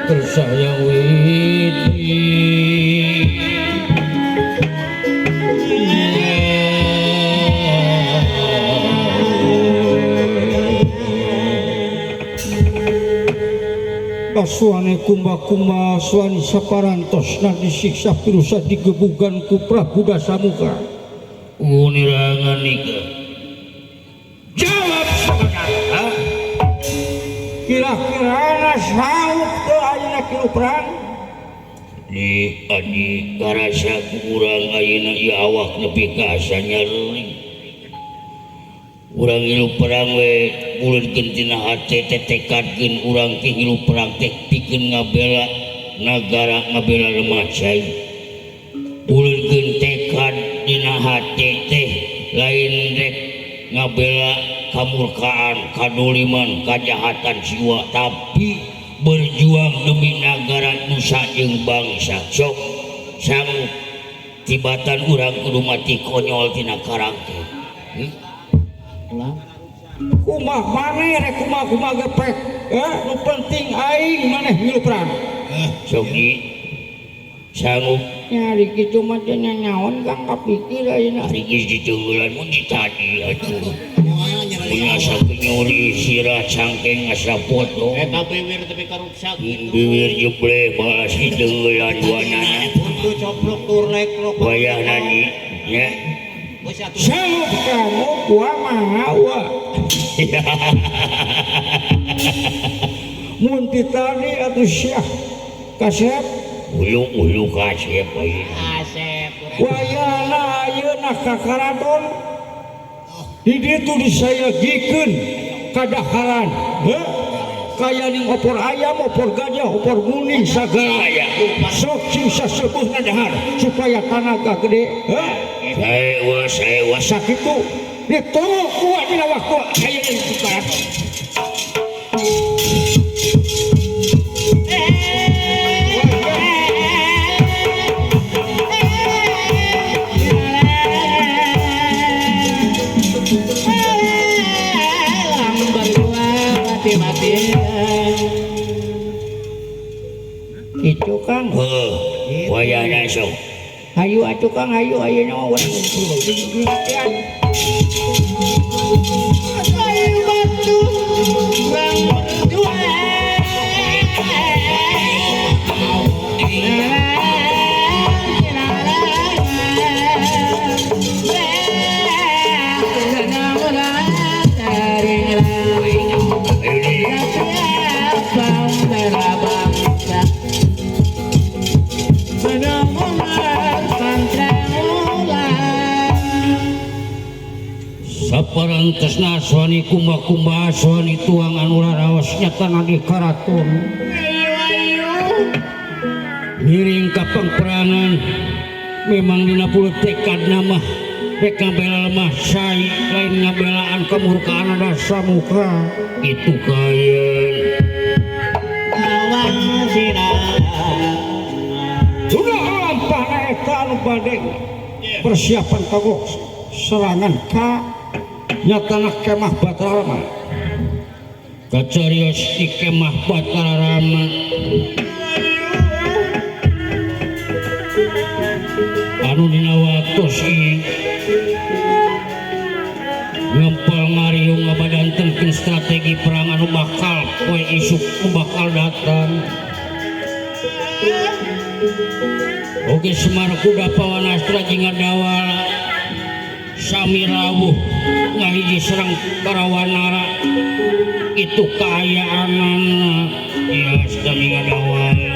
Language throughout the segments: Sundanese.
Tersayang widi Kasuane kumba-kumba suani saparantosna disiksa pirusa digebugan ku Prabu Dasamuka. Unirangan nika. Jawab saudara. Kira-kirana sanggup teu ayeuna kilu perang? Di adi karasa ku urang ayeuna ieu awak nepi ka asa nyeri. Urang hirup perang we buleudkeun tina hate teh tekadkeun urang teh hirup perang teh pikeun ngabela nagara ngabela lemah cai. Buleudkeun tekad dina hate teh lain rek ngabela kamurkaan, kadoliman, kajahatan jiwa, tapi berjuang demi nagara nusa jeung bangsa. Sok sanggup tibatan urang kudu mati konyol tina karang teh. Kumaha maneh rek kumaha-kumaha gepek, nu penting aing maneh milu perang. Sok di sanggup nyari kitu mah teh nyaon Kang kapikir ayeuna. Ari geus ditunggulan mun di tadi atuh. Mun asa nyuri sirah cangkeng asa foto. Eta biwir tapi karuksak. Biwir jeble balas ditunggulan duanana. Kuntu coplok tur leklok. Wayahna ni nya. Sanggup kamu gua mah wa. Mun ti tadi atuh syah kasep ulu-ulu kasep ayeuna. Asep. Wayahna ayeuna ka karaton di ditu disayagikeun kadaharan. Heuh. Kaya ning opor ayam, opor gajah, opor guning sagala. Sok sing saseubuhna dahar supaya tanaga gede. Heuh. Saewa saewa sakitu ditunggu kuat dina waktu ayeuna di karaton. Itu Kang. Heuh, wayahna sok. Hayu atuh Kang, hayu ayeuna mah urang latihan. Hayu batu urang berjuang. Saparantosna aswani kumba-kumba aswani tuang anu raraos nyatana di karaton. Ngiring ka pangperangan memang dina puluh tekad mah rek ngabela lemah sai lain ngabelaan kamurkaan Dasamuka itu kayen. Sudah lampahna eta anu bade persiapan kanggo serangan ka nyatana kemah Batara Rama. Kacarios di kemah Batara Rama. Anu dina waktos ieu ngempel ngariung ngabadantenkeun strategi perang anu bakal poe isuk nu bakal datang. Oge Semar Kuda Pawanastra jeung Ngadawala sami rawuh ngahiji serang para wanara itu kaayaanana ya sami Ngadawala.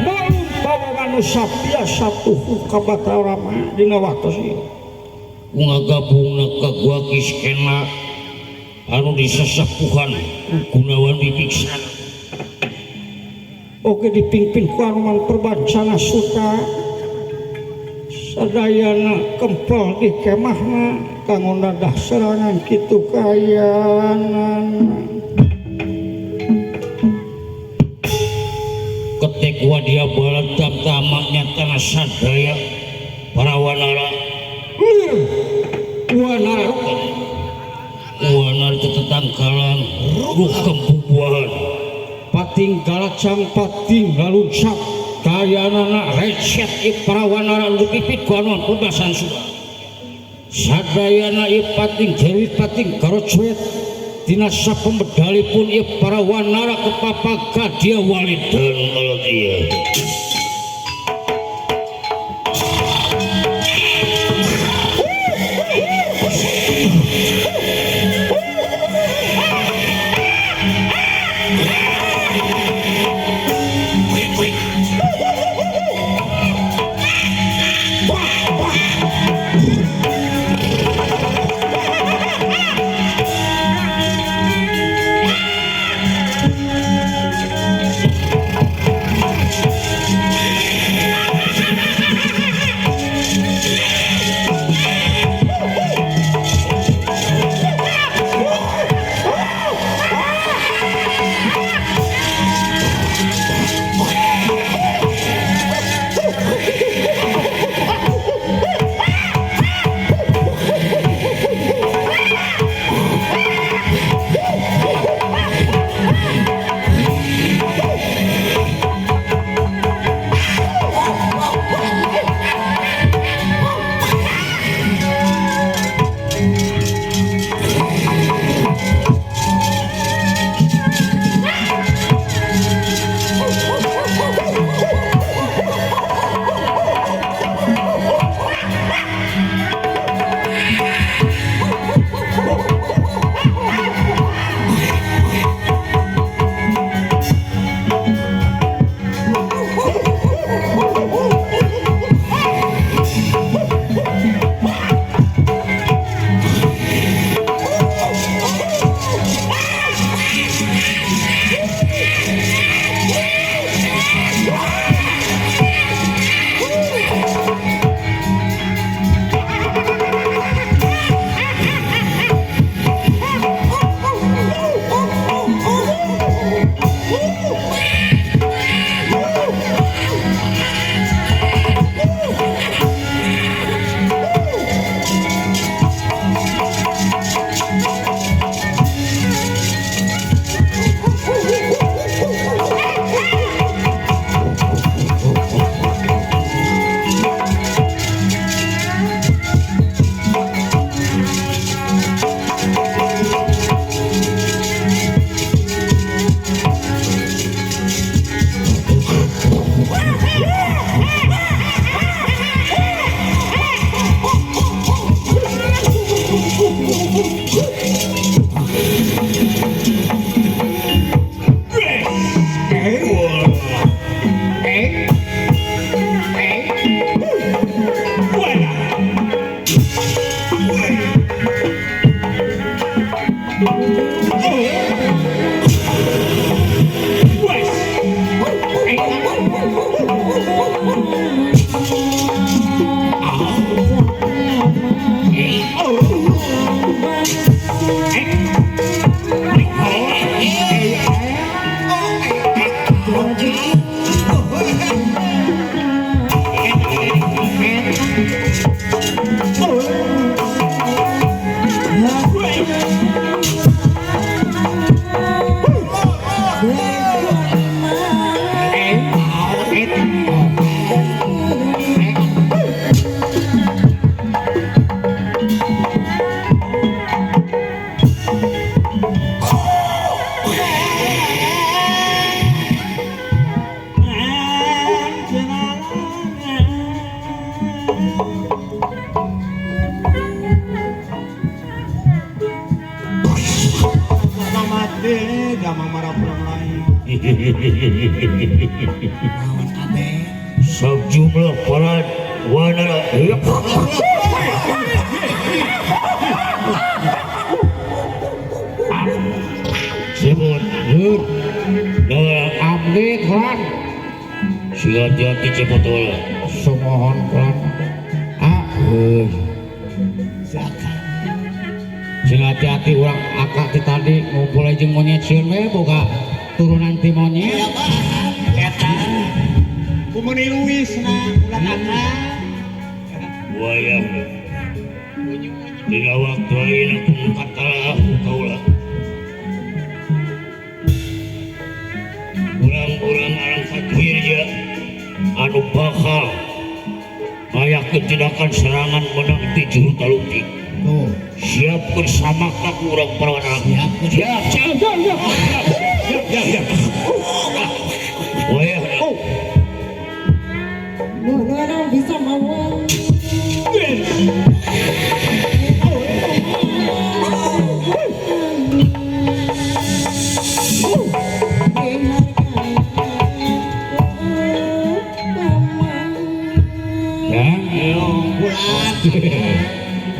Malum pawongan nu sabiasa tuhu ka Batara Rama dina waktos ieu. Ngagabungna ka Gua Kiskena anu disesepuhan Gunawan Wibiksana. Oke dipimpin ku Anoman Perbancana Suta sadayana kempel di kemahna kanggo nadah serangan kitu kayanan. Ketek wadia balat tamtamaknya tanah sadaya para wanara lir Wanara Wanara tetangkalan rukem bubuahan pating galacang pating laluncak kayanana recet ieu para wanara nu dipipit ku anuan pembasan sudah sadayana ieu pating jerit pating karocuet tina sapemedalipun ieu para wanara kepapag dia walidan kalau dia Sejumlah para wanara sebut nur abdi kulan hati-hati cepot olah sumohon kulan ah sing hati-hati urang akak ti tadi ngumpul jeung monyet sieun we boga turunan ti monyet eta kumeni Luis na ulah akak wayah Dina waktu ayeuna kudu katalah ku kaula. Urang-urang arangkat wirja anu bakal ngayakeun tindakan serangan menang ti juru taluti. Tuh. Siap bersama ku urang parawana. Siap. Siap, siap, siap, siap. Siap, siap, siap. Wah, Oh. Nuhun bisa mawa. ya.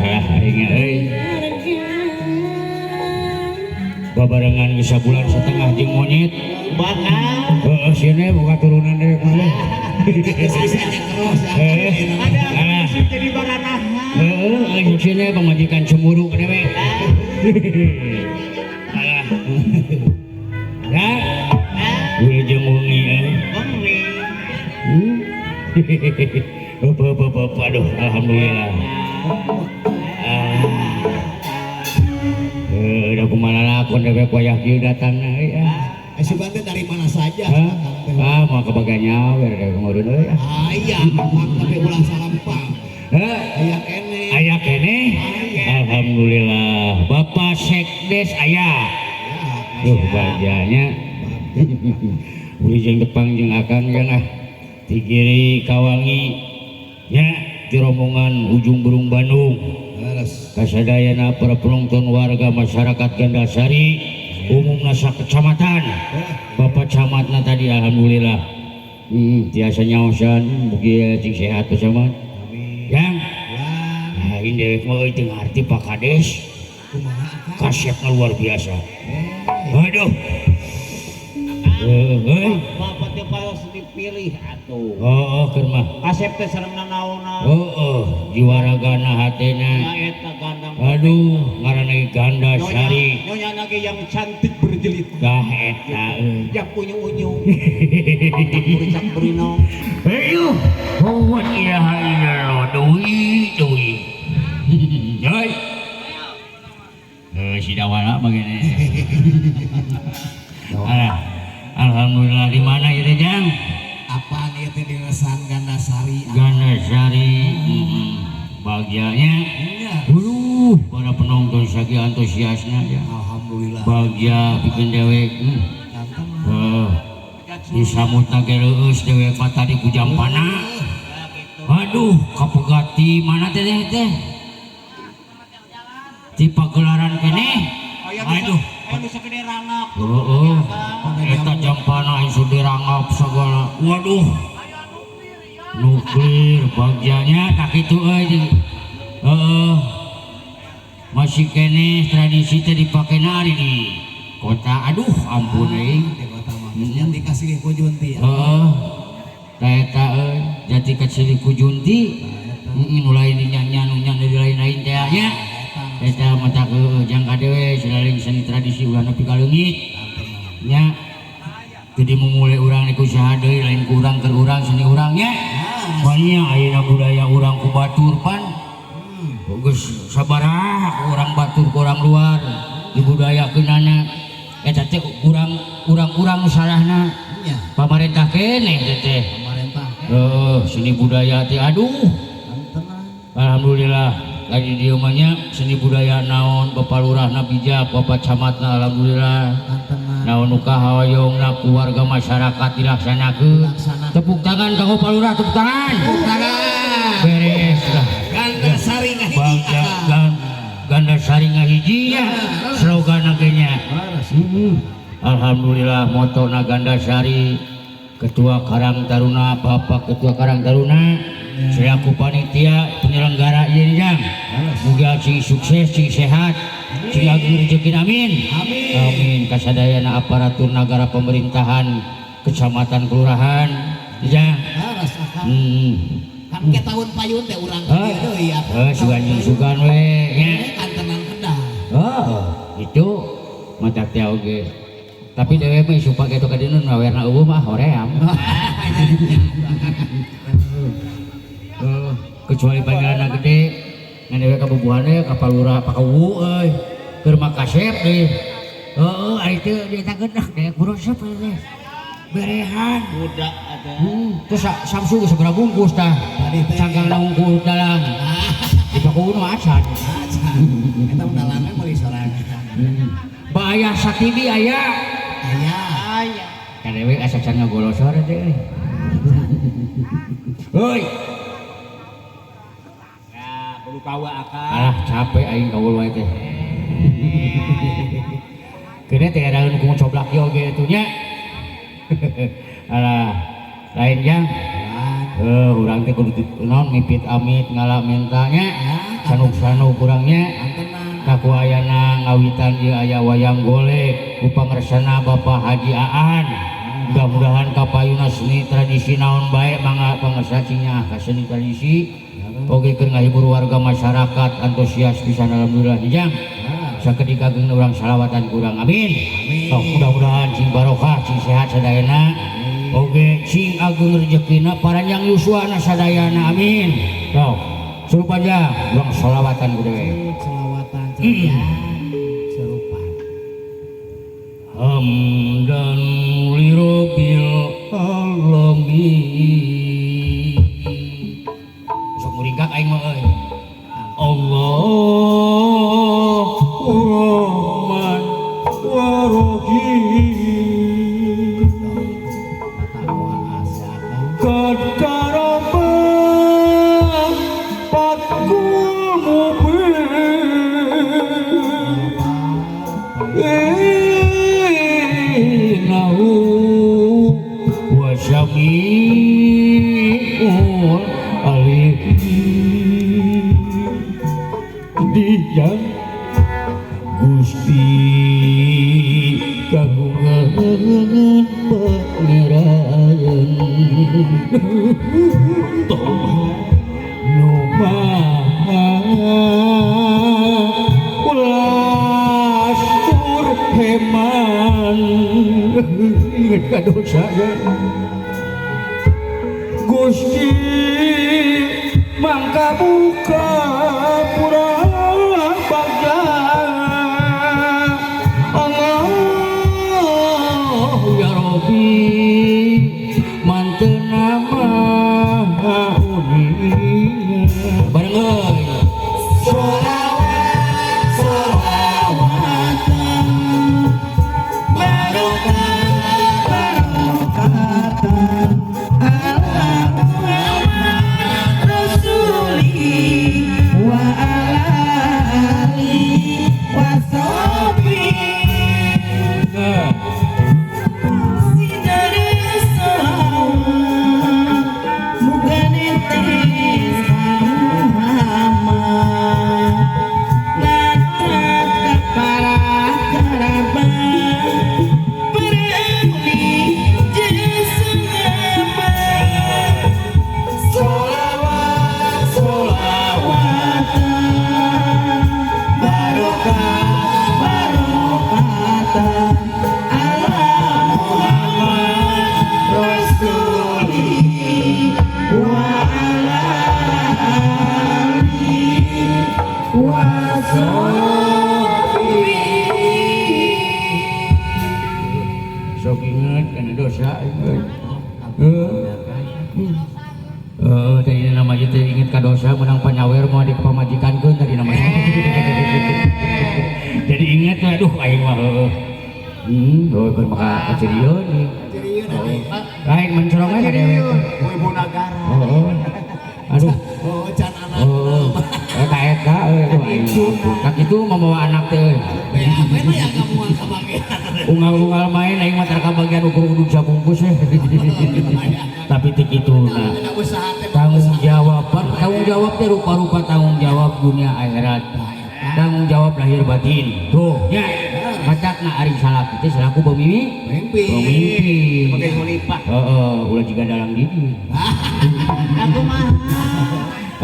Ah, aing euy. Babarengan geus sabulan setengah jeung monyet. Bakal. Heeh, sieun boga turunan dewek mah. Heeh. Ada Ah. jadi baranahan. Heeh, aing sieun pamajikan cemburu dewek. Alah. Ya. Wilujeng wengi euy. Wengi. Up, up, up, up. Aduh, alhamdulillah. Ah. Udah kumaha lakon dewek wayah kieu datangna euy ah. Sugan teh dari mana saja? Hah? Ah, mau ke bagian nyawer dewek ngurun euy ah. Ah iya, tapi ulah salampang. Heh, Aya keneh. Aya keneh. Alhamdulillah. Bapak Sekdes aya. Duh, bagjanya. Wilujeng tepang jeung akang jeung ah. Tigiri kawangi nya di rombongan Ujung Berung Bandung. Leres. Kasadayana para penonton warga masyarakat Gandasari umumna sakecamatan. Bapak camatna tadi alhamdulillah. Tiasa nyaosan mugi cing sehat Pak Camat. Amin. Yang Lah, nah, ini dewek mah euy teu ngarti Pak Kades. Kumaha akang? Kasepna luar biasa. Aduh. Heuh. Bapak teh palos dipilih atuh. Oh, keur mah. Kasep teh sareng nanaonna. Heeh, jiwaragana hatena. Nya eta gandang. Aduh, ngaranna ge Gandasari. Nyonya nage yang cantik berjelit. Dah eta euy. Yang unyu-unyu. Muricak berinong. Aduh, huwat ilaha illallah, deui deui. Hei. Eh, si Dawala begini. Alah, alhamdulillah di mana ieu teh, Jang? Apaan ieu teh di Resan Gandasari? Gandasari. Bagiannya. Iya. Waduh, para penonton saking antusiasnya ya. Alhamdulillah. Bagja bikin dewek. Ganteng. Heuh. Disambutna ge reueus dewek mah tadi ku jampana. Aduh, kapegati mana teh teh teh? Di pagelaran keneh. Aduh. Anu sagede rangap. Heeh. Eta jampana anu dirangap segala. Waduh. Nuklir bagjanya tak kitu euy. Heeh. Masih keneh tradisi teh dipakena ari di kota. Aduh, ampun euy. Di kota mah jati kasilih ku junti. Heeh. Ta eta euy, jati kasilih ku junti. Heeh, nu lain dinyanyian nu nya di lain-lain teh nya. Eta mata heueuh jang kadewe selaling seni tradisi ulah nepi ka leungit. Nya. Jadi memulai urang ku saha deui lain ku urang keur urang seni urang nya. Banyak ayeuna budaya urang ku batur pan. Geus sabaraha ku urang batur ku urang luar dibudayakeunana. Eta teh urang urang-urang nu salahna. Nya. Pamarentah keneh teh teh. Pamarentah. Heuh, seni budaya teh aduh. Alhamdulillah lagi di nya seni budaya naon Bapak Lurahna bijak, Bapak Camatna alhamdulillah. Naon nu kahoyongna ku warga masyarakat dilaksanakeun. Tepuk tangan kanggo Pak Lurah, tepuk tangan. Tepuk tangan. Beres lah. Gandasari ngahiji. Bangga Gandasari ngahiji nya slogan ge nya. Alhamdulillah motona Gandasari Ketua Karang Taruna, Bapak Ketua Karang Taruna selaku panitia penyelenggara ieu Jang. Muga cing sukses, cing sehat, cing agung rezeki amin. Amin. Amin. Kasadayana aparatur nagara pemerintahan kecamatan kelurahan Jang. Leres akang. Kan ke tahun payun teh urang Heh. kieu deui atuh. Heh, sugan jeung sugan we nya. Kantenan kedah. Oh, itu mata teh oge. Tapi dewek mah isuk pake ka dieu nu werna eueuh mah hoream. Kecuali panggilan gede. Ngan dewe kabubuhanna ka Palura Pakawu euy. Keur makasep deui. Heeh, ari teu dietakeun dah daya kudu resep teh. Berehan. Budak atuh. Terus Samsu geus sabaraha bungkus tah. Cangkangna unggul dalang. Di Pakuwu nu acan. Acan. Eta mah dalangna meuli sorangan. Bahaya Satibi aya. Aya. Aya. Kadewe asa can ngagolosor teh euy. Heuy. Ya, kudu kawa akang. Alah capek aing kaul wae teh. Keuna teh daun ku coblak ieu oge atuh nya. Alah, lain jang. Urang teh kudu naon mipit amit ngala menta nya. Sanuk-sanuk urangnya. Kaku ayana ngawitan ieu aya wayang golek ku pangersana Bapak Haji Aan. Mudah-mudahan kapayuna seni tradisi naon bae mangga pangersa cing nyaah ka seni tradisi. Oge keur ngahibur warga masyarakat antusias pisan alhamdulillah jang. Sakedik ageng urang salawatan kurang amin. Sok mudah-mudahan cing barokah cing sehat sadayana. Oge cing ageng rezekina paranjang yuswana sadayana amin. Sok suruh panjang urang salawatan ku dewe. Selawatan ceria serupan. Hamdan lirabbil alamin. Sok muringkak aing mah euy. Allah Rahman wa Rahim. Qad karama fatkul mubin. Innahu wa samiul alim. Dia Gusti kagungan pangeran nu maha ulas tur heman. Ingat ka dosa ya Gusti mangka buka pura bagja. Allah ya Rabbi mantena maha uning bareng euy. Sholawat sholawatan barokah barokatan ala Muhammad Rasuli wa ala alihi wa sahbihi. Sinari selawat muga netes ka Muhammad natra ka para kerabat para jeung sahabat. Sholawat sholawatan barokah barokatan ala Muhammad Rasuli wa ala alihi wa sahbihi. Sok inget kana dosa euy. Tadi nama ieu teh inget ka dosa menang panyawer moal dipamajikankeun tadi nama. Jadi inget we aduh aing mah heueuh. Heueuh keur maka kacirieun ieu. Lain mencorong we ka dewek. Ibu nagara. Heeh. Aduh. Oh, can anak. Heeh. Eta eta euy aduh aing. Ka kitu mamawa anak teh euy. Unggal-unggal main aing mah tara kabagian ukur udud sabungkus we. Tapi teu kitu nah. Tanggung jawab, tanggung jawab teh rupa-rupa tanggung jawab dunia akhirat. Tanggung jawab lahir batin. Tuh nya. Macakna ari salaki teh selaku pemimpin. Pemimpin. Sebagai khalifah. Heeh, ulah jiga dalang didi. Aku mah.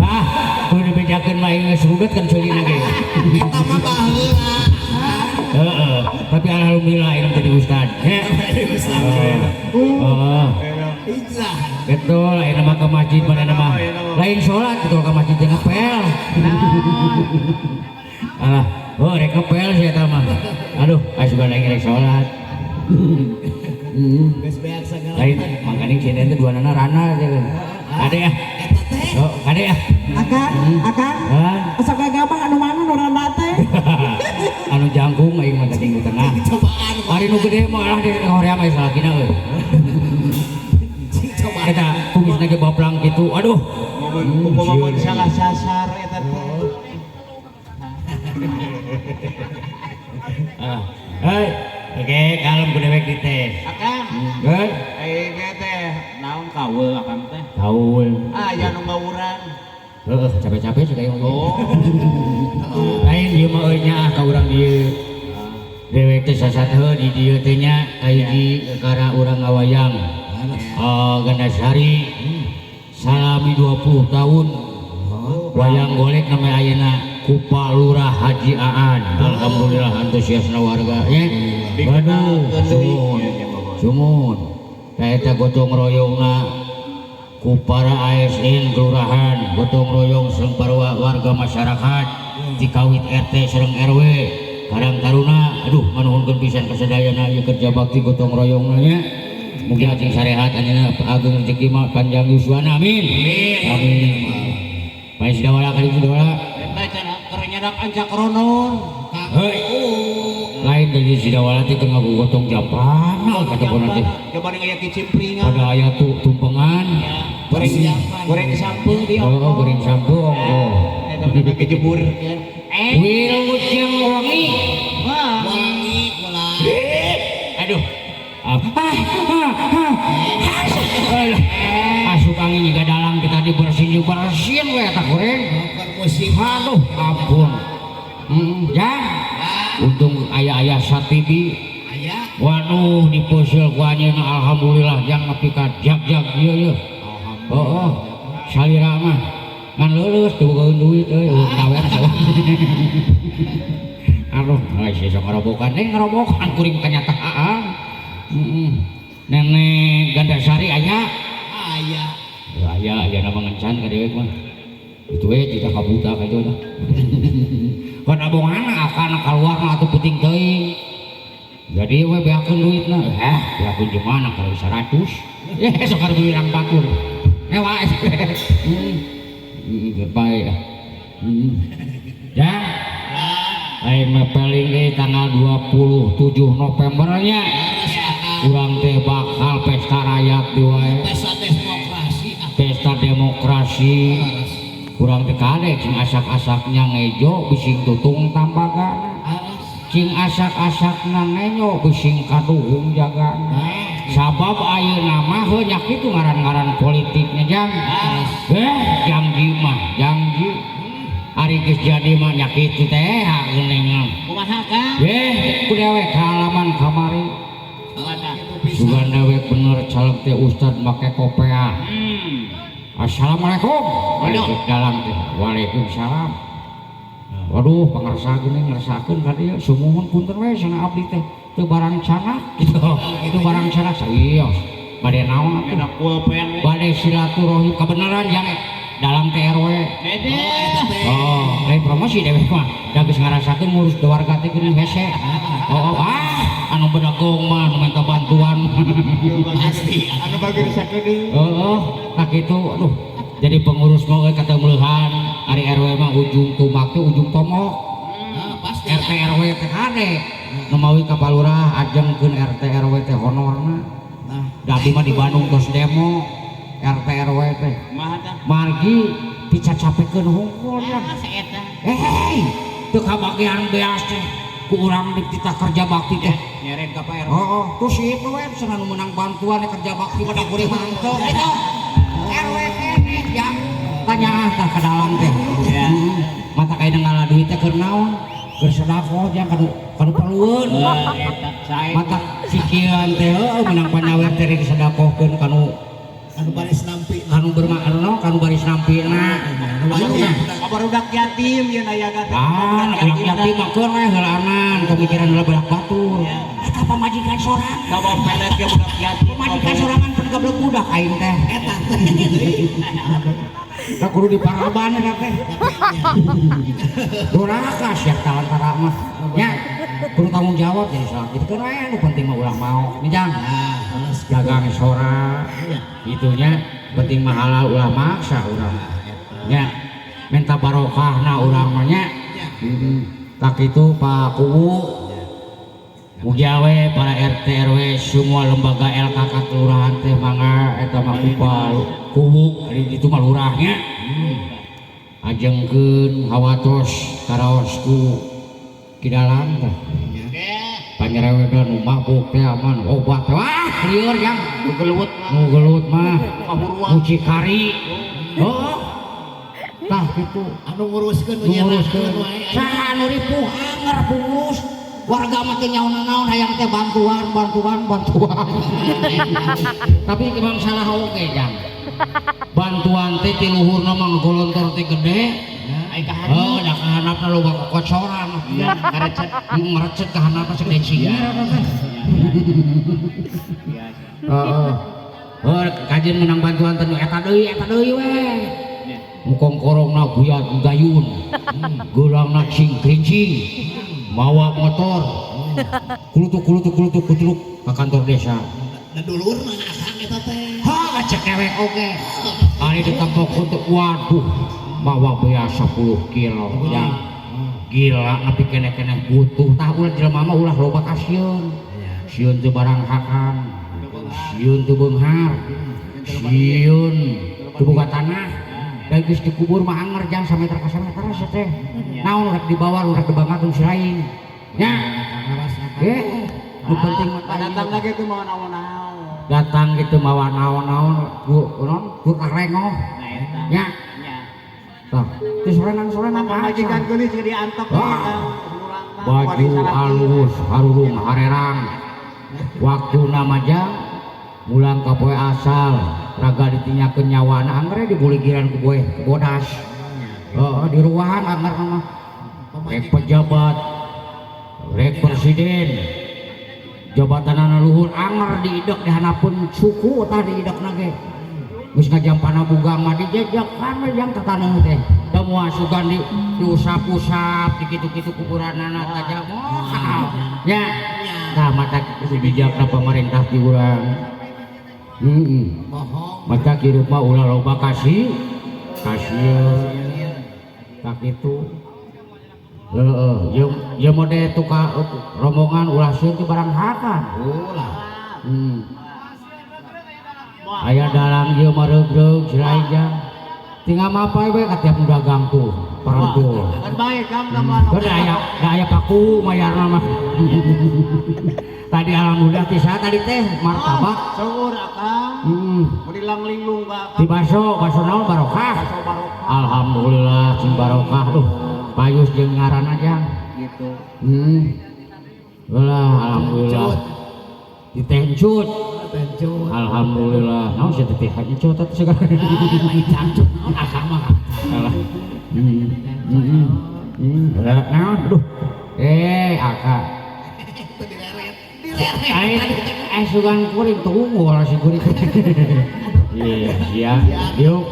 Ah, kudu dibejakeun mah aing geus rudet kan ceulina ge. Eta mah baheula. Heeh, tapi alhamdulillah aing jadi ustad. Heeh. Heeh. Hijrah. Betul, ayeuna mah ke masjid mana mah. Lain salat betul ke masjid teh ngepel. Alah, oh rek ngepel sih eta mah. Aduh, aya sugan aing rek salat. Geus beak sagala. Lain mangkaning sinden teh duanana rana teh. Kade ya. Eta teh. Oh, kade ya. Akang, akang. Hah? Asa gagabah anu mana nu randa teh? Anu jangkung aing mah tadi nu tengah. Cobaan. Ari nu gede mah lah di hoream aya salakina euy. Cobaan. Eta kumisna ge baplang kitu. Aduh. Momen mun salah sasar eta teh. Ah. Hei, oke, kalem ku dewek di teh. Akang, Hei, aing teh naon kaul akang teh? kaul. Aya nu ngawuran. Heeh, capek-capek sudah yang Oh. Lain ieu mah euy nya ka urang dieu. Dewek teh sasat heuh di dieu teh nya kahiji kakara urang ngawayang. Gandasari salami 20 tahun. Wayang golek namanya ayeuna Kupa Lurah Haji Aan. Alhamdulillah antusiasna warga nya. Waduh, sumuhun. Sumuhun. Eta gotong royongna ku para ASN kelurahan, gotong royong sareng para warga masyarakat, tikawit RT sareng RW, Karang Taruna. Aduh, manuhunkeun pisan kasadayana ieu kerja bakti gotong royongna nya. Mugi acing sarehat anjeunna ageng rezeki mah panjang yuswana. Amin. Amin. Paes dawala kali itu dawala. Eta cenah keur nyadak ancak ronon. Hei. Lain dari sidawala teh keur ngagogotong jampana kata pun teh. Coba aya kicimpringan. Pada aya tuh tumpengan. Goreng goreng sampeu di Oh, goreng sampeu ongko. Eta mah kejebur. Wilujeng wangi. Wangi kula. Aduh. Asup angin juga dalam kita dibersihin bersihin we eta goreng. Musim. Aduh, ampun. Ya. Untung ayah-ayah Satibi. Aya. Waduh dipusil ku anjeunna alhamdulillah jang nepi ka jag-jag ieu ieu. Heeh. Salira mah ngan leuleus teu bogaeun duit euy kawer. Aduh, geus sok ngerobokan deui ngerobokan kuring kanyataan. Heeh. Nenek Gandasari aya? Aya. Aya, aya nama ngencan ka dewek mah. Itu we tidak kabuta ka itu dah. Kan abongan akan keluar mah atuh penting teuing. Jadi we beakeun duitna. Beakeun di mana kalau 100. Sok harus bilang batur. Ewa. Baik. Ya. Lain mah paling ge tanggal 27 November nya. Urang teh bakal pesta rakyat di wae. Pesta demokrasi. Pesta demokrasi. Kurang teh kade cing asak-asaknya ngejo bising tutung tambagana. Cing asak-asakna ngenyo bising kaduhung jagana. Sabab ayeuna mah heuh nya kitu ngaran-ngaran politiknya jang. Janji mah janji. Ari geus jadi mah nya kitu teh geuningan. Kumaha Kang? Ku dewek halaman kamari. Sugan dewek bener caleg teh ustad make kopeah. Assalamualaikum. Waalaikumsalam teh. Waalaikumsalam. Waduh, pangarsa geuning ngeresakeun ka dieu. Sumuhun punten we cenah abdi teh. Teu barang canak gitu. Teu barang canak serius. Bade naon atuh? Enak pulpen we. Bade silaturahim kebenaran yang dalam TRW. Dede. Oh, lain promosi dewek mah. Da geus ngarasakeun ngurus warga teh geuning hese. Oh, anu bedagong mah nu minta bantuan. Pasti. Anu bager sakedeung. Heeh, tah kitu aduh. Jadi pengurus mah euy katemeuhan, ari RW mah ujung tumak teh ujung tomok. Pasti. RT RW teh kade. Nu mawi ka Palurah ajengkeun RT RW teh honorna. Nah, Da abdi mah di Bandung tos demo RT RW teh. Kumaha tah? Margi dicacapekeun hungkul ya. Saeta. Hei, teu kabagian beas teh ku urang dititah kerja bakti teh. Nyeret ka Pak RW. Oh, terus itu we cenah nu meunang bantuan kerja bakti pada kuring mah henteu gitu. RW keneh ya. Tanya ah tah ka dalam teh. Ya. Mata kaina ngala duit teh keur naon? Keur sedekah jang kanu perlueun. Eta sae. Mata sikieun teh heueuh meunang panyawer teh rek disedekahkeun kanu anu baris nampi. Kanu bermakna kanu baris nampina. Barudak yatim yeun aya teh. Ah, budak yatim mah keur we heulaanan pemikiran heula balak batur. Eta Pamajikan sorangan. Bawa pelet ge budak yatim. Pamajikan sorangan pun gablek budak aing teh. Eta teh. Da kudu diparaban eta teh. Doraka sia talantara mah. Nya kudu tanggung jawab jadi salah. Gitu kan we nu penting mah ulah mau. Nih jang. Dagang sora. Itunya penting mah halal ulah maksa urang. Nya minta barokahna urang mah nya. Heeh. Tak itu Pak Kuwu Mugia we para RT RW semua lembaga LKK kelurahan teh mangga eta mah kuwu ari ditu mah lurahnya. Ajengkeun hawatos karaos ku kidalang teh. Panyarewedan nu mabuk teh aman obat teh wah lieur jang Nu gelut nu gelut mah kaburuan. Mucikari. Oh. Tah kitu. Anu nguruskeun nu Nguruskeun. nyerahkeun wae. Saha anu ripuh anger pengurus warga mah teu nyaon-naon hayang teh bantuan bantuan bantuan. Tapi emang salah oge jang. Bantuan teh ti luhurna mah ngagolontor teh gede. Ai ka handap. Oh, da ka handapna loba kokocoran. Iya, ngarecet. Ngarecet ka handapna segede cingir eta teh. Iya. Heeh. Heuh, kajeun menang bantuan teh nu eta deui we. Mukongkorongna guyat gayun. Geulangna cing krincing. Mawa motor. Kulutuk kulutuk kulutuk kulutuk ka kantor desa. Da dulurna akang eta teh. Ha, cek dewek oge. Ari ditempok untuk waduh mawa bea 10 kilo ya. Gila nepi keneh-keneh butuh tah ulah jelema mah ulah loba kasieun. Sieun teu barang hakang. Sieun teu beunghar. Sieun teu boga tanah. Da geus dikubur mah anger jang sameter ka sameter sia teh. Naon rek dibawa rek dibanggakeun si lain. Nya. Nu penting mah Datang lagi tuh mau naon-naon. Datang gitu mawa naon-naon ku naon ku rengoh. Nah eta. Nya. Nya. Tah, ti sorenan-sorenan Pamajikan geulis jadi antep Baju halus harurung harerang. Waktuna mah jang mulang ka poe asal raga ditinyakeun nyawana angger dibuligiran ku boe bodas. Heeh, di ruangan angger mah. Rek pejabat, rek presiden, jabatanana luhur anger diidek di hanapun suku tah diidekna ge. Geus ngajampana bugang mah dijejekan we jang tataneuh teh. Da moal sugan di diusap-usap di kitu-kitu kuburanana tah moal. Nya. Tah mata bijakna pemerintah ti urang. Heeh. Mata hirup mah ulah loba kasih kasieun. Tah kitu. Heeh, jeung mode tukang rombongan ulah sieun ti barang hakan. Ulah. Aya dalang ieu mah reug-reug si jang. Tinggal mapai we ka tiap nu dagang tuh, parentul. Kan bae kam nama. Kan da aya paku mayarna mah. Tadi alhamdulillah ti saha tadi teh martabak. Syukur akang. Heeh. Mun dilang-linglung ka akang. Di baso, baso naon barokah. Baso barokah. Alhamdulillah cing barokah duh. Payus jeung ngaranna jang. Gitu. Lah alhamdulillah. Di teh encut. Tencut. Alhamdulillah. Naon sia teh encut atuh segala. Lain cangcut naon akang mah. Alah. Lah naon aduh. Akang. Itu dileret. Dileret. Aing sugan kuring tunggu si kuring. Iya, sia. Yuk.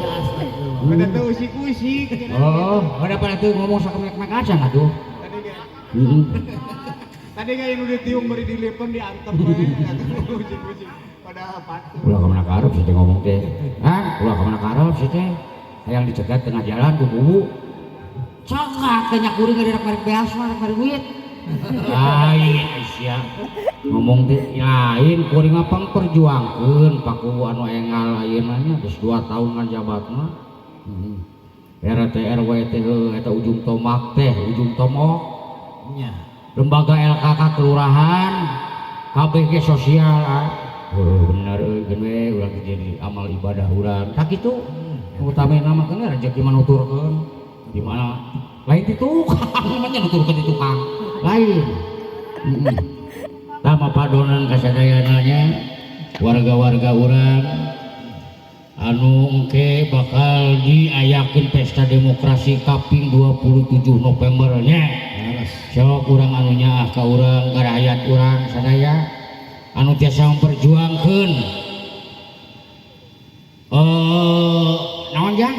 Kada teu usik-usik. Oh, udah pada tuh ngomong sakemek-mek aja atuh. Tadi ge. Heeh. Tadi ge nu ditiung bari dilepen diantep we. Usik-usik. Padahal patuh. Ulah ka mana karep sih teh ngomong teh. Hah? Ulah ka mana karep sih teh. Hayang dicegat tengah jalan ku kubu. Cakak teh nya kuring rek merek beas mah rek merek duit. Lain sia. Ngomong teh lain kuring mah pangperjuangkeun Pak Kuwu anu engal ayeuna nya geus 2 tahun ngajabatna. Heeh. RT RW teh eta ujung tombak teh, ujung tomok. Nya. Lembaga LKK kelurahan KBG sosial ah. Oh, bener euy geun we urang jadi amal ibadah urang. Tah kitu. Utamina mah keun rezeki mah nuturkeun. Di mana lain di tukang namanya nuturkeun di tukang. Lain. Heeh. Tah mah padonan kasadayana nya warga-warga urang anu engke bakal diayakeun pesta demokrasi kaping 27 November nya. Sok urang anu nyaah ka urang ka rakyat urang sadaya anu tiasa memperjuangkeun naon jang?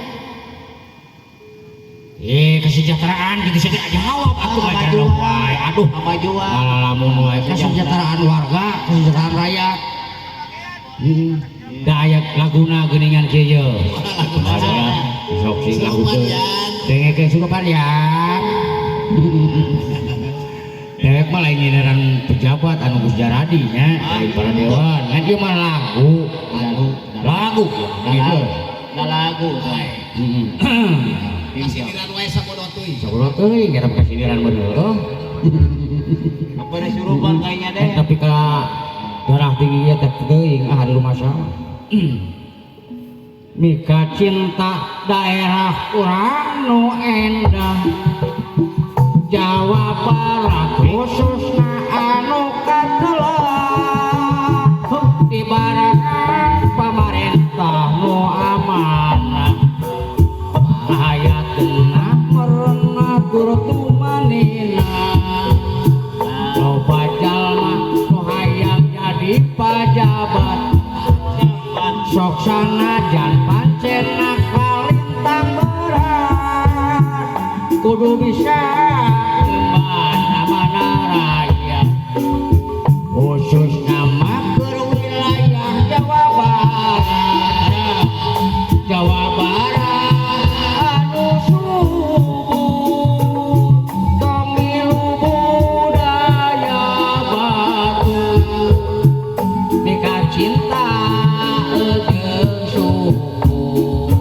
Kesejahteraan gitu saja jawab atuh aja wae. Aduh, kemajuan. Ngalamun wae kesejahteraan warga, kesejahteraan rakyat. Da aya laguna geuningan kieu ye. Sok sing lagu teh. Dengekeun surupan ya. Dewek mah lain nyindaran pejabat anu geus jaradi nya, lain para dewan. Ngan ieu mah lagu. Lagu. Gitu. Da lagu. Kasiniran wae sakodo teuing. Sakodo teuing eta kasiniran bener. Apa surupan kayaknya deh. Tapi ka darah tinggi teh teuing ah di rumah sama. Mika cinta daerah urang nu endah Jawa Barat khususna anu katelah di barengan pamarentah nu amanah hayatna merenah tur tumanina loba jalma nu hayang jadi pajabat sok sanajan pancena kalintang berat kudu bisa mana-mana rakyat khusus nama keur wilayah Jawa Barat Jawa Barat anu subur tong milu budaya batur mika cinta jeung suku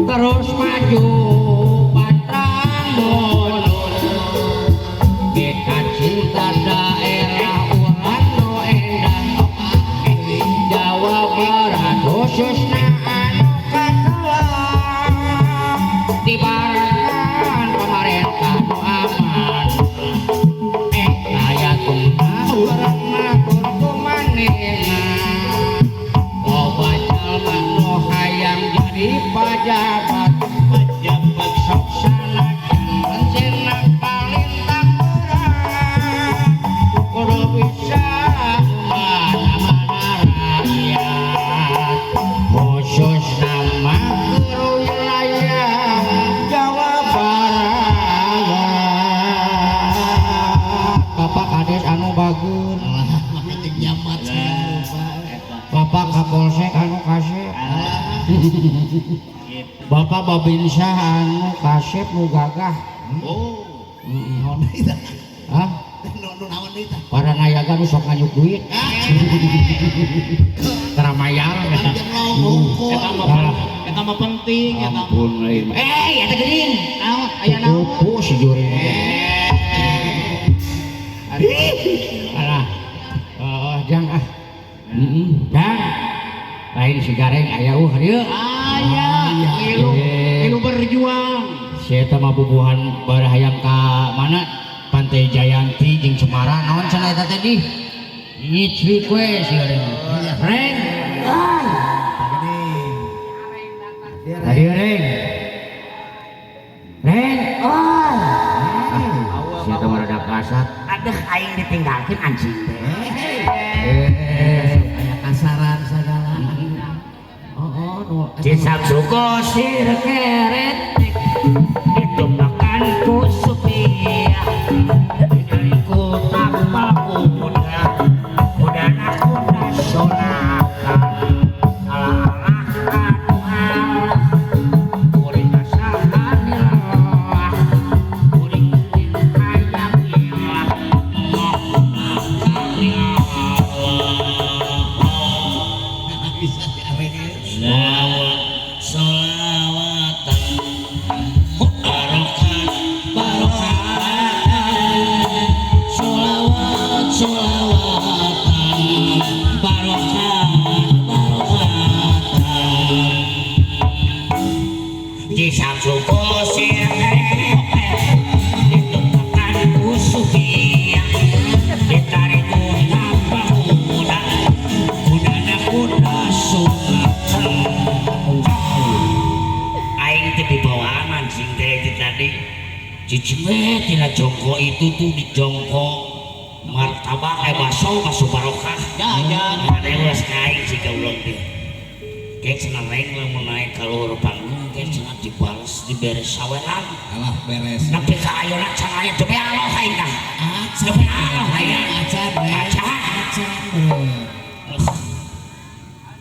terus maju patrang mundur mika cinta daerah urang nu endah Jawa Barat khususna anu katelah di barengan pamarentah nu aman hayatna merenah tur tumanina loba jalma nu hayang jadi pajabat pejabat sok sanajan pancena kalintang berat kudu bisa mana-mana rakyat khusus nama keur wilayah Jawa Barat Bapak Kades anu bagus Bapak Kapolsek anu kasep Bapak Babinsa anu kasep nu gagah. Oh. Naon deui tah? Hah? Naon deui tah? Para nayaga nu sok nganyuk duit. Tara mayar. Eta mah penting eta. Ampun lain. Eta geuning. Naon? Aya naon? Kupu si juring. Alah. Jang ah. Jang. Lain si gareng aya dieu. Aya, milu berjuang. Si eta mah bubuhan barahayang ka mana? Pantai Jayanti jeung Cemara naon cenah eta teh di? Nyiclik we si gareng. Reng. Tadi reng. Reng. Si eta mah rada kasar. Aduh aing ditinggalkeun anjing teh. Aya kasaran sagala. Cisap suko sir keretik itu makan ku supia ku tapal kuda kuda kuda sonakan alah alah alah kuring sahanillah kuring hayang ilah solawatan barokat barokatan solawat solawatan Eko itu tuh di jongkok martabak baso baso barokah. Jajan. Ada ulas kain sih kaulang dia. Kayak cenah reng lamun naik ka luhur panggung kayak cenah dibales diberes saweran. Alah beres. Nepi ka ayeuna can aya teu aloh aing tah. Acan. Teu aloh aing. Acan. Acan. Acan.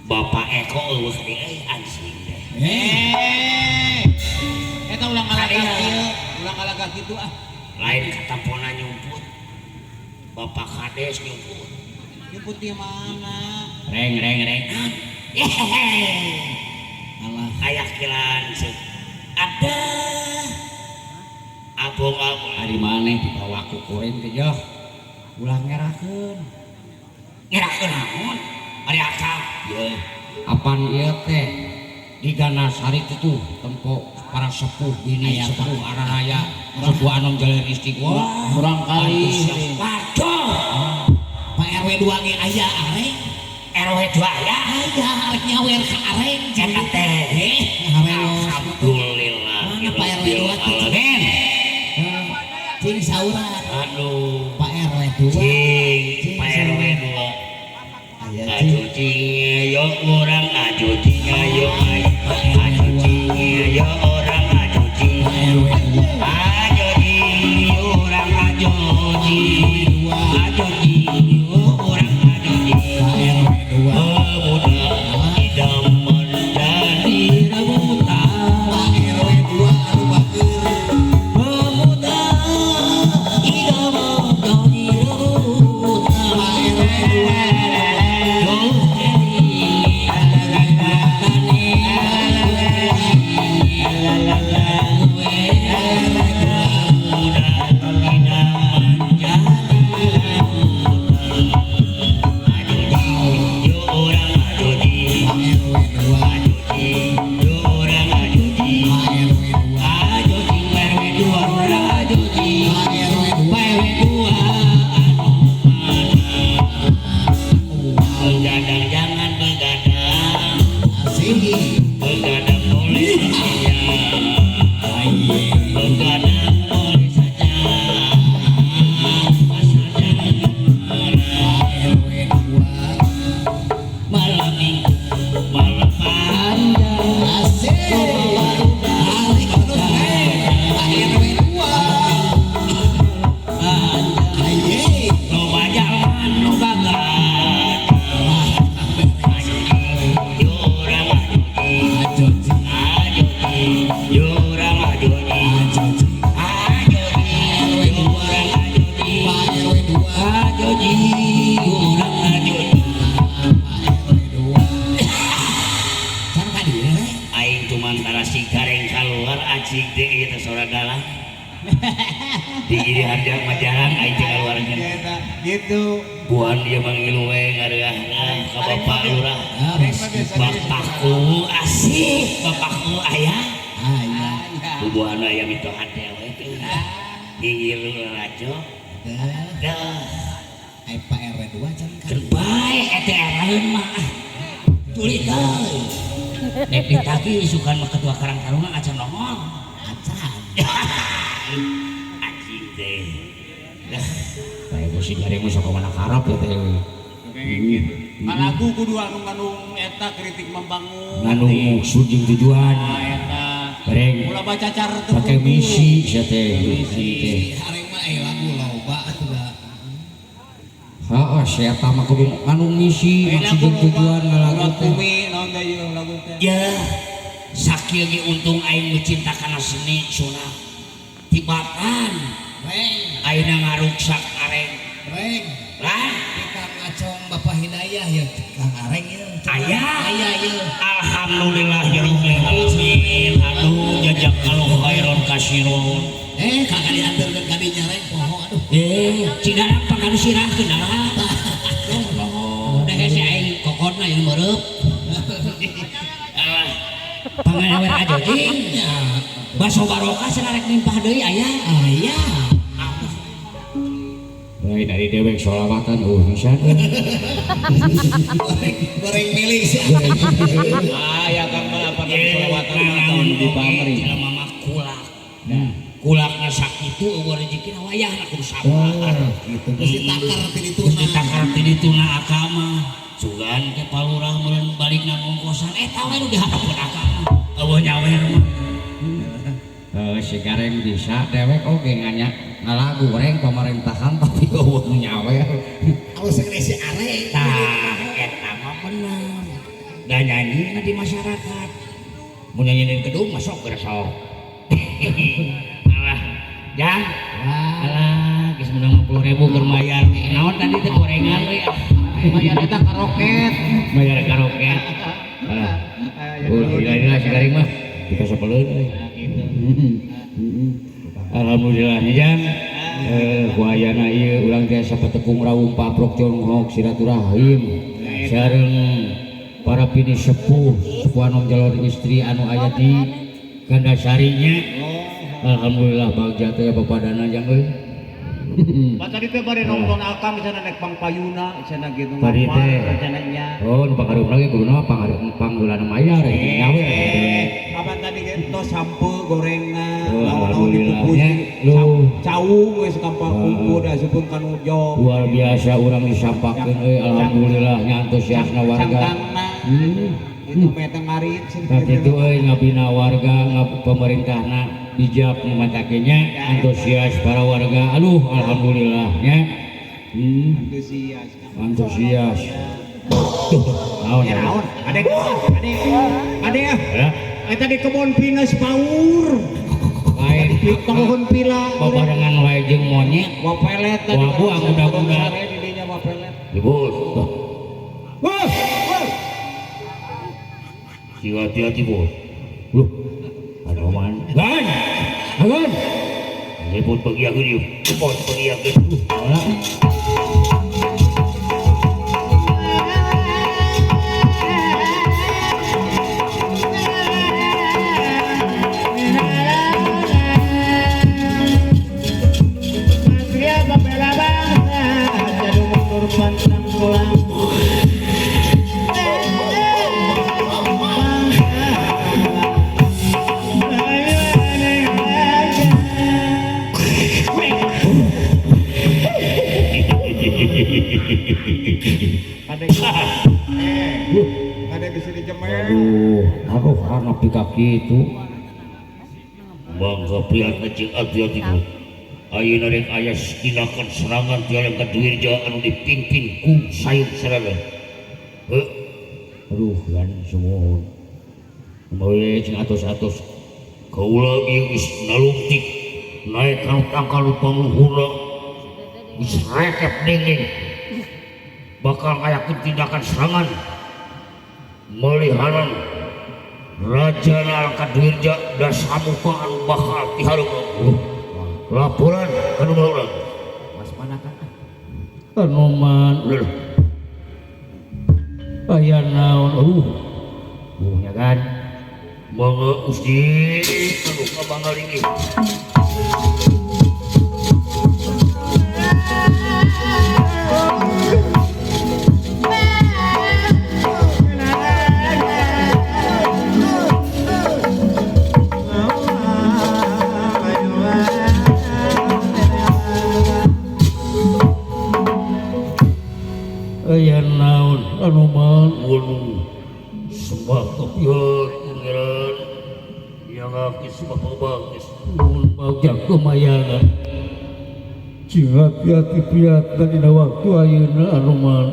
Bapak Eko eueuh deui euy anjing deh. Eh. Eta ulang kalagak ieu, ulang kalagak kitu ah. Lain katampona nyumput. Bapak Kades nyumput. Nyumput di mana? Reng reng reng. Yehehe. Alah. Aya kilan ceuk. Ada. Abong-abong Ari maneh dibawa ku kuring teh joh. Ulah ngerakeun. Ngerakeun naon? Ari akal. Ye, apan ieu teh di Ganasari teh tuh tempo para sepuh bini sepuh araraya sepuh anom jalan istiqomah Kurang kali. Waduh. Pak RW 2 ge aya areng. RW 2 aya. Aya arek nyawer ka areng Eta teh. Harelos. Alhamdulillah. Mana Pak RW 2 teh? Ben. Cing saurat. Aduh. Pak RW 2. Cing Pak RW 2. Aya cing. Aduh cing yo urang aduh cing ayo aduh cing yo urang aduh cing Pak RW 2. aduh cing urang aduh cing aduh cing urang aduh cing Pak RW 2. Pemuda idaman jadi rebutan. Pak RW 2 anu bageur. Pemuda idaman jadi rebutan. Pak RW 2. Pak RW 2. Pak RW 2. Pak RW 2. Begadang jangan begadang, Asih. begadang boleh saja, begadang boleh saja, asal jangan marah. Pak RW 2. Malam minggu malam panjang, Asih. Balik terus Pak RW 2. panjang, Aye. loba jalan nu gagal. Ayo urang Ajo cing. ayo urang ayo Ajo cing. ayo urang ayo Pak RW 2. ayo urang ayo. Pak RW 2. Can ka dieu rek. Aing cuman tarasi gareng keluar acing teh ieu teh sora dalang. Di ieu harja mah jarang aing teh kaluarkeun. Eta gitu. Buan ieu mah ngilu we ngareahna ka bapak lurah. Harus. Bapakku asih, bapakku aya. Aya. Bubuhan aya mitoha dewe teh. Ngingilu lalajo. Dah. Dah. Ai Pak RW 2 can ka Keur bae eta eraeun mah. Tuli teh. Nek ditagih isukan mah ketua Karang Taruna acan nongol. Acan. Anjing teh. Dah. Kayak si gareng mah sok mana karep ya teh. Kayak gitu. Lagu kudu anu ngandung eta kritik membangun. Ngandung maksud jeung tujuan. Nah, eta. Gareng Ulah baca cara teu pakai kudu. misi sia teh. Misi. Areng mah lagu loba atuh da. Heeh, sia eta mah kudu ngandung misi, Eh, maksud lagu jeung loba. tujuan ngalagu Urat teh. bumi naon teh ieu lagu teh. Ya, sakieu ge untung aing mencinta kana seni sulap. Tibatan Reng, ayeuna ngaruksak areng. reng. Lah, Di Kang Acong Bapak Hidayah ya, Kang Areng ya. Aya. Aya ya. Alhamdulillah ya rabbil alamin. Aduh, jajak kalau khairon kasiron. Kakak diantarkeun ka dinya reng poho aduh. Cidarap pangkanu sirahkeun lah. Udah hese aing kokotna yang meureub. Alah, pangawer aja jing. Baso barokah cenah rek nimpah deui aya. Aya. Lain dari dewek sholawatan pisan. Goreng milik sih. Ah, ya Kang mah apa sholawatan mah Naon di pamri. Jelema mah kulak. Kulakna sakitu eueuh rezekina wayahna kudu sabar. Gitu. Geus ditakar ti dituna. Geus ditakar ti dituna akang mah. Sugan ke palurah meureun balikna ngongkosan eta we nu diharapkeun akang mah. Eueuh nyawer mah. Heuh si Gareng bisa dewek oge nganya ngalagu reng pemerintahan tapi eueuh nu nyawer. Awas segede si Areng. Tah eta mah bener. Da nyanyina di masyarakat. Mun nyanyi di gedung mah sok geura sok. Alah, Jang. Alah, geus menang 50.000 keur mayar. Naon tadi teh gorengan we. Mayar eta karoket. Mayar karoket. Alah. Ulah si Gareng mah dikasepeleun euy. Alhamdulillah Jang. Ku ayana ieu urang teh sapatekung rawuh paprok jonghok silaturahim sareng para pini sepuh, sepuh anu jalur istri anu aya di Gandasarinya. Alhamdulillah bagja teh papadana jang euy. Pak tadi teh bade nonton akang cenah naik pangpayuna cenah gitu Tadi teh. Cenah nya. Oh, nu pangarupna ge kuduna pangheulana mayar gitu nyawe. Kapan tadi ge tos sampeu gorengan, Oh, naon-naon alhamdulillah. dikukus. Nya, lu. Cau geus kampung kumpul da asupkeun ka nu jog. Luar biasa urang disampakeun euy alhamdulillah nya antusiasna warga. Cangkangna. Itu meh teh ngarit cenah. Tah kitu euy ngabina warga ngab pemerintahna bijak mematakinya antusias para warga. Aduh alhamdulillah nya. Antusias. Antusias. Tuh, naon Ya ya? naon? Adek, adek, adek ah. Ya. Eta di kebon pinus paur. Lain Di kebon pila. babarengan wae jeung monyet. Wapelet tadi. Wah, gua udah-udah. Di dinya wapelet. Bos. Wah, wah. Hati-hati bos. Loh, Anoman. Gan. Agan. Repot bagi aku dia. Bos bagi aku. Alah. Patria pembela bangsa, jadi mundur pantang pulang. Ada di sini jemel. Aduh, aduh karena pika kitu. Bangga prihatna jeung hati-hati bos. Ayeuna rek aya tindakan serangan ti Alengka Dwirja anu dipimpin ku Sayung Sarana. Heuh. Aduh, kan sumuhun. Kumaha jeung atos-atos Kaula ieu geus nalungtik naek kana tangkal nu pangluhurna. Geus rekep dingin. Bakal ngayakeun tindakan serangan melihanan Raja Alengka Dwirja dasamuka anu bakal dihareupeun. Laporan ka nu urang. Waspada kan. Anoman. Leuh. Aya naon? Aduh. Nya kan. Mangga Gusti anu kabangalingi. Aya naon Anoman? Waduh, sembah kepihat pangeran. Yang aki sembah pabangkis. Nuhun bagja kemayangan. Cing hati-hati prihatna dina waktu ayeuna Anoman.